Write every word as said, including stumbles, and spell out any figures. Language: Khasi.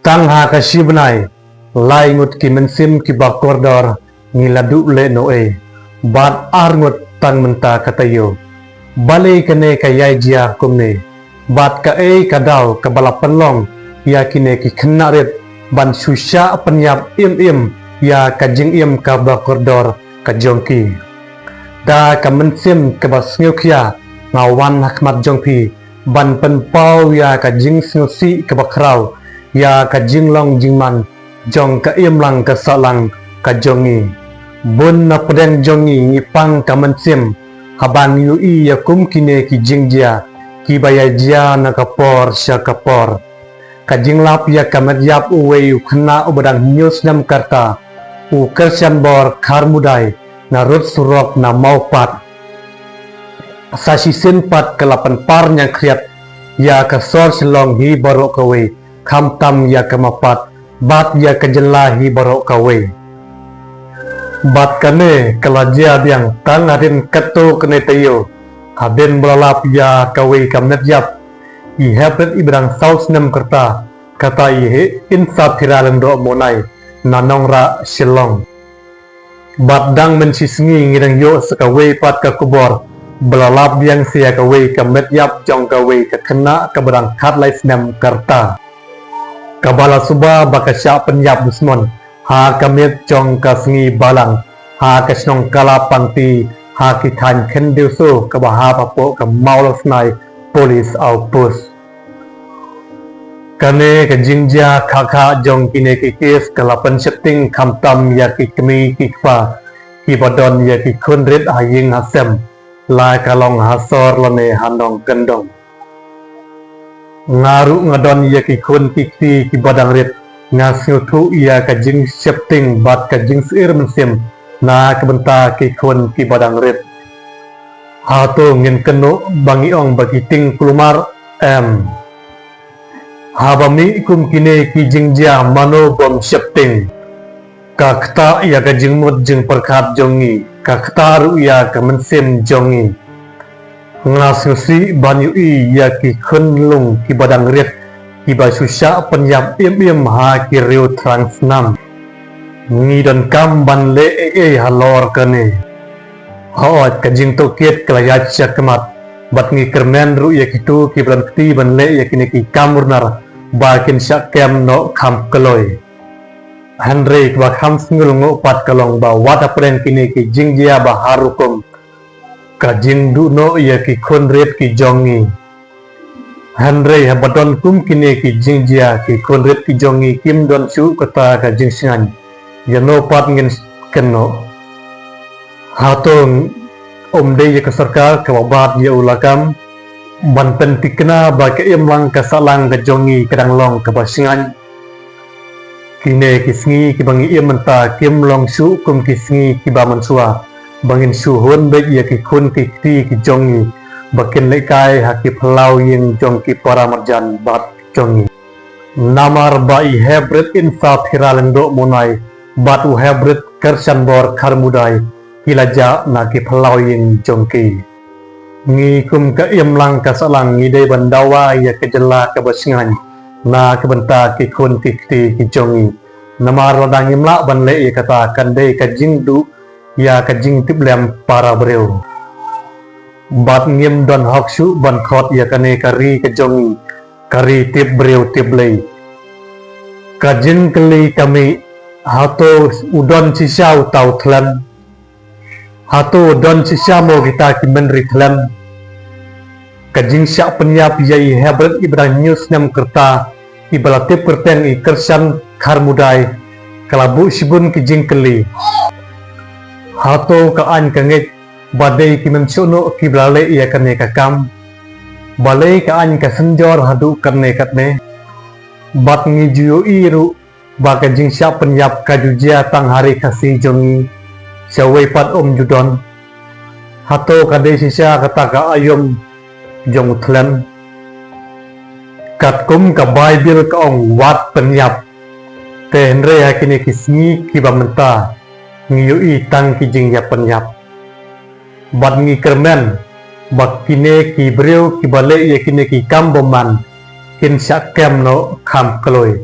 Tang ha ka shi bnai, lai ngut ki mynsiem kiba kordor ngi la duh leh noh ei, bad ar ngut tang mynta ka taïew. Balei kane ka ïai jia kumne? Bad kaei ka daw kaba la pynlong ïa kine ki khynnah rit ban shu shah pynïap im im ïa ka jingim kaba kordor ka jong ki? Da ka mynsiem kaba sngewkhia nga wan ha khmat jong phi ban pynpaw ïa ka jingsngewsih kaba khraw ïa ka jinglong jingman jong ka imlang ka sahlang ka jong ngi. Bun na pdeng jong ngi ngi pang ka mynsiem haba ngi ïohi ïa kum kine ki jingjia kiba ïai jia na ka por sha ka por. Ka jinglap ïa ka met ïap uwei u khynnah uba dang hynñiew snem ka rta, u Krishan Bor Kharmudai, na rud surok na Mawpat. Sa shisien pat ka la pynpar ñiangkhriat ïa ka sor Shillong hi baroh kawei, khamtam ïa ka Mawpat bad ïa ka jylla hi baroh kawei. Bad kane ka la jia biang tang hadien katto katne taïew, hadien ba la lap ïa kawei ka met ïap, i heh bret iba dang saw snem ka rta, kata i Insaphira Lyngdoh Mawlai, na Nongrah Shillong. Bad dang mynshisngi ngi dang ïoh sa kawei pat ka khubor ba la lap biang sa ïa kawei ka met ïap jong kawei ka khynnah kaba dang khatlai snem ka rta, kaba la suba ba ka shah pynïap dusmon ha ka miet jong ka sngi Balang ha ka shnong Kalapangti, ha ki thaiñ Khyndewso kaba hap hapoh ka Mawlasnai Police Outpost. Kane ka jingjia khah khah jong kine ki kes ka la pynsheptieng khamtam ïa ki kmie ki kpa kiba don ïa ki khun rit ha ïing ha sem, la ka long ha sor lane ha nongkyndong. Nga ruh nga don ïa ki khun ki kti kiba dang rit, nga sngewthuh ïa ka jingsheptieng bad ka jingsyier mynsiem na ka bynta ki khun kiba dang rit. Hato ngin kynnoh ba ngi ong ba ki tieng kulmar? Em. Haba mih kum kine ki jingjia, mano bym sheptieng? Ka ktah ïa ka jingmut jingpyrkhat jong ngi, ka ktah ruh ïa ka mynsiem jong ngi. Nga sngewsih ban ïohi ïa ki khunlung kiba dang rit, kiba shu shah pynïap im im ha ki riew thrang snam. Ngi donkam ban leh ei ei halor kane. Hooid, ka jingtohkit ka la ïaid shakhmat, bad ngi kyrmen ruh ïa kito kiba don kti ban leh ïa kine ki kam runar ba kin shah kem noh kham kloi. Hynrei kaba kham sngew lyngngoh pat ka long ba wat hapdeng kine ki jingjia ba har rukom, ka jingduh noh ïa ki khun rit ki jong ngi. Hynrei haba don kum kine ki jingjia, ki khun rit ki jong ngi kim don shuh kata ka jingshngaiñ. Ïano pat ngin kynnoh? Hato ym dei ïa ka sorkar kaba bat ïa u lakam ban pynthikna ba ka imlang ka sahlang ka jong ngi ka dang long kaba shngaiñ? Kine ki sngi kiba ngi im mynta kim long shuh kum ki sngi kiba mynshuwa, ba ngin shu hun beit ïa ki khun ki kti ki jong ngi ba kin lehkai ha ki phyllaw ïing jong ki para marjan bad jong ngi. Namar ba i heh bret Insaphira Lyngdoh Mawlai bad u heh bret Kyrshanbor Kharmudai ki la jah na ki phyllaw ïing jong ki. Ngi kum ka imlang ka sahlang ngi dei ban dawa ïa ka jylla kaba shngaiñ na ka bynta ki khun ki kti ki jong ngi. Namar lada ngim lah ban leh ïa kata, kan dei ka jingduh ïa ka jingtiplem para briew. Bad ngim don hok shuh ban khot ïa kane ka ri ka jong ngi ka ri tip briew tip Blei. Ka jingkylli ka mih, hato u don shisha uta u thlen? Hato u don shisha mo kita ki mynri thlen? Ka jingshah pynïap ïa i heh bret iba dang hynñiew snem ka rta, iba la tip kyrteng i Kyrshan Kharmudai, ka la buh shibun ki jingkylli. Hato ka aiñ ka ngeit ba dei ki mynshuh noh kiba la leh ïa kane ka kam? Balei ka aiñ ka synjor haduh katne katne? Bad ngi ju ïohi ruh ba ka jingshah pynïap ka ju jia tang ha ri Khasi jong ngi, shawei pat ym ju don. Hato ka dei shisha kata ka aïom jong u thlen? Katkum ka Baibyl ka ong wat pynïap, te hynrei ha kine ki sngi kiba mynta ngi ïohi tang ki jingïap pynïap. Bad ngi kyrmen ba kine ki briew kiba leh ïa kine ki kam bymman kin shah kem noh kham kloi.